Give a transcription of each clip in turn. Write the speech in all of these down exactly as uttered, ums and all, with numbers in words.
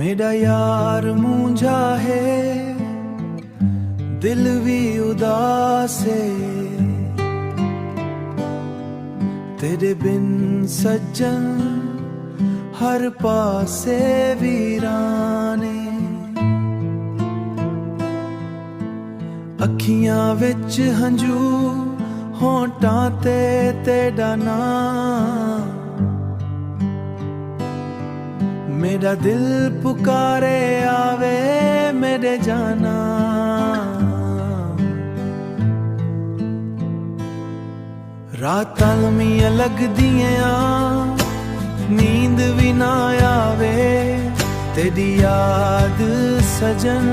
میݙا یار مونجھا ہے، دل وی اداس ہے، تیݙے بن سڄݨ ہر پاسے ویران ہے۔ اکھیاں وچ ہنجو، ہونٹاں تے تیݙا ناں۔ میݙا دل پکارے، آوے میݙے جاناں۔ راتاں لمیاں لڳدیاں، نیند وی نہ آوے، تیݙی یاد سڄݨ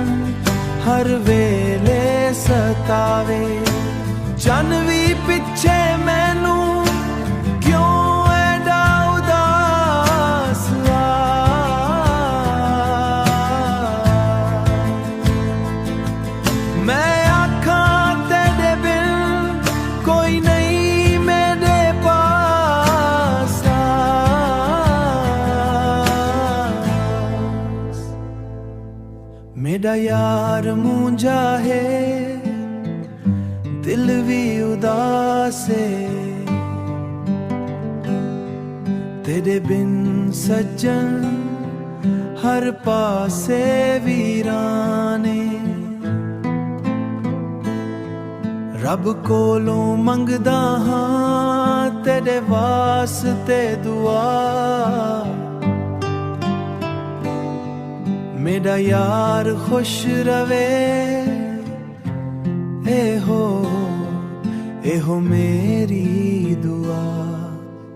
ہر ویلے ستاوے۔ چن وی پچھے مینوں کیوں ایݙا اداس آ۔ میں آکھاں تیݙے بن کوئی نئیں میݙے پاس۔ میݙا یار مونجھا ہے، دل وی اداس ہے، تیݙے بن سڄݨ ہر پاسے ویران ہے۔ رب کولوں منگدا ہاں تیݙے واسطے دعا، میݙا یار خوش رہوے، ایہو، ایہو میݙی دعا۔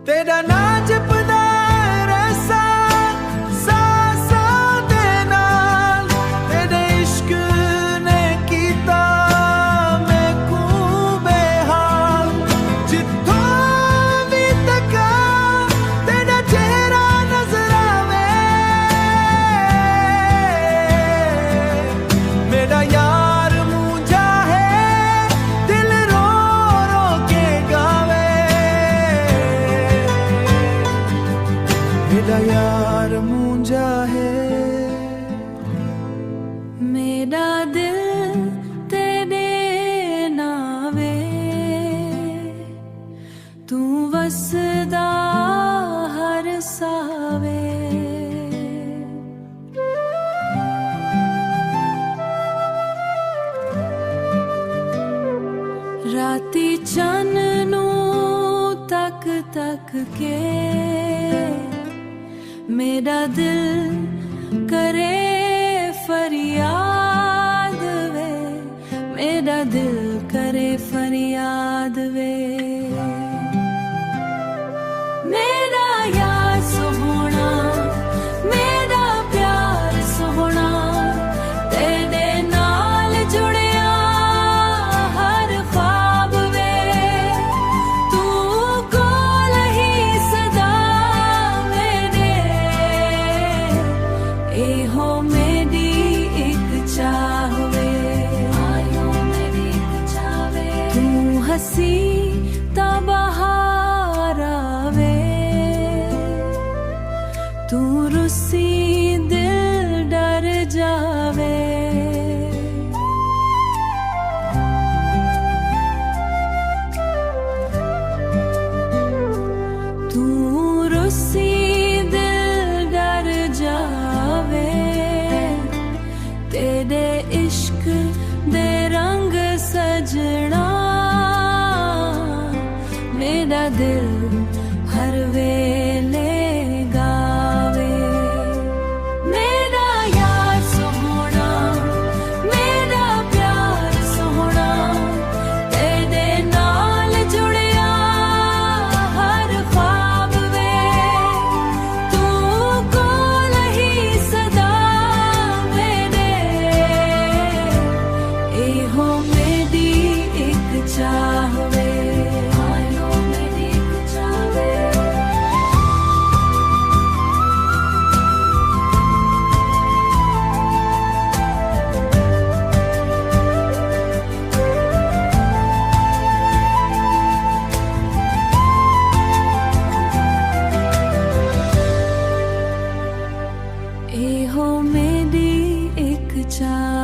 تیݙا ناں جپدا رہساں ساہ ساہ دے نال، تیݙے عشق نے کیتا میکوں بے حال۔ جتھاں وی تکاں تیݙا چہرہ نظر آوے۔ میݙا یار مونجھا ہے، دل رو رو کے گاوے۔ میݙا یار مونجھا ہے۔ میݙا دل تیݙے ناوے، توں وسدا ہر ساہ وے۔ راتی چن نوں تک تک کے میݙا دل کرے فریاد وے، میݙا دل کرے فریاد وے۔ میݙا یار سوہݨا، میݙا پیار سوہݨا، تیݙے نال جڑیا ہر خواب وے۔ توں کول ہی سدا میݙے، ایہو میݙی اک چاہ وے۔ آئیو میݙی اک چاہ وے۔ توں ہسی تاں بہار آوے، توں رسی دل ݙر جاوے۔ توں رسی دل ݙر جاوے، تیݙے عشق دے رنگ سڄݨا، میݙا دل ہر ویلے گاوے۔ اے ہو میݙی ہک چاہ۔